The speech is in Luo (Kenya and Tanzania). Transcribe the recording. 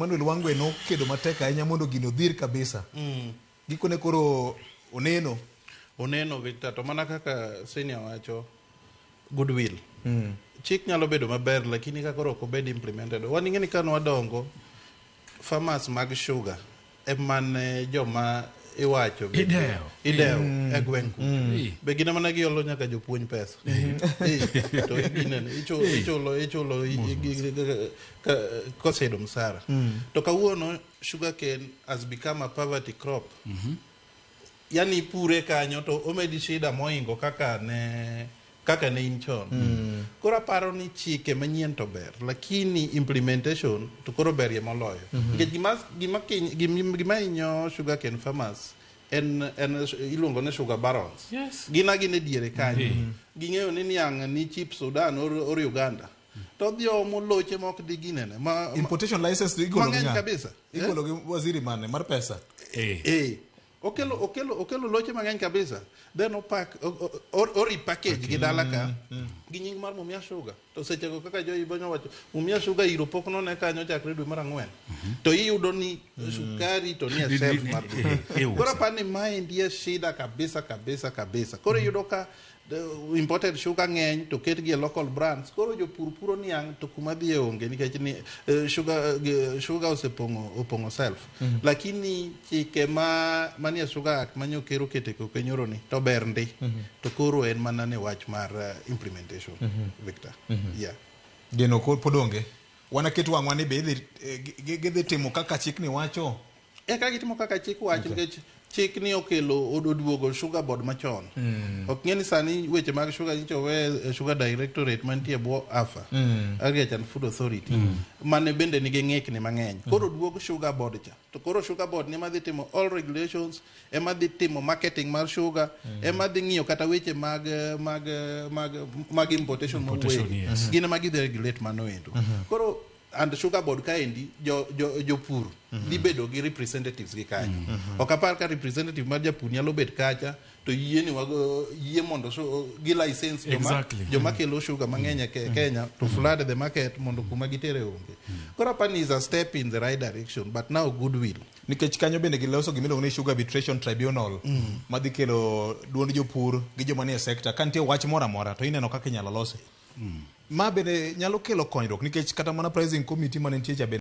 Emmanuel Wangwe nokedo matek ahinya mondo gini odhir kabisa. Gikone koro oneno. Oneno, Victor, to mana kaka senior wacho, goodwill. Chik nyalo bedo maber, lakini ka koro ok obed implemented. Wan ing'e ni ka nwadongo, farmers mag sugar emane joma iwacho Idewo. Idewo e gweng' kucho. Be gin ema ne giolo nyaka jopuonj pesa. To ginene, ichulo koseyudo msara. To kawuono sugar cane has become a poverty crop. Yani ipure kanyo to omedi shida moingo kaka ne in chon. Koro aparo ni chike manyien to ber, lakini implementation to koro berie moloyo. Nikech gima hinyo sugar cane farmers en iluongo ni sugar barons. Gin agin e diere kanyo. Ging'eyo ni niang' ni cheap Sudan or Uganda. To odhi omo loche mok dhi ginene. Importation license to igolo gi Mang'eny ng'a? kabisa. Igolo gi waziri mane mar pesa? Okelo loche mang'eny kabisa, then opak o repackage gi dala ka gi nying mar Mumia Sugar. To sechego kaka jo Ibo nowacho, Mumia Sugar iro pok none kanyo chakre dwe mar ang'wen, to iyudo ni sukari to nie shelf mar duka. Iuso. Koro apani maendi e shida kabisa kabisa kabisa. Koro iyudo ka the imported sugar ng'eny to ketgi e local brands. Koro jopur puro niang' to kuma dhiye onge nikech ni sugar osepong'o opong'o shelf. Lakini chike ma manie Sugar Act manyo ker okete koke nyoro ni to ber ndi. To koro en mana ne wach mar implementation, Victor, yeah. Geno pod onge. Wanaket wang'wa ni be gidhi timo kaka chikni wacho. Eka gitimo kaka chik wacho, nikech chik ni okelo oduogo sugar board machon. Ok ng'e ni sani weche mag sugar nyicho we sugar directorate mantie e bwo AFA, Agriculture and Food Authority, mane bende nigi ng'ikni mang'eny. Koro duog sugar board cha, to koro sugar board ni ema dhi timo all regulations, ema dhi timo marketing mar sugar, ema dhi ng'iyo kata weche mag importation. Importation, mowuoye yes. Gin ema gidhi regulate mano endo. Koro and sugar board kaendi jo jopur dhi bedo gi representatives gi kanyo. Ok apar ka representative mar japur nyalo bet kacha to yie ni wago yie mondo so, gi license joma, joma kelo sugar mang'eny e Kenya to flood the market mondo kuma gitere onge. Koro apani is a step in the right direction, but now goodwill. Nikech kanyo bende giloso gimiluongo ni Sugar Arbitration Tribunal madhi kelo duond jopur gi joma nie sector. Ka nitie wach moro amora to ineno kaka inyalo lose. Ma bende nyalo kelo konyruok nikech kata mana pricing committee mane nitie cha bende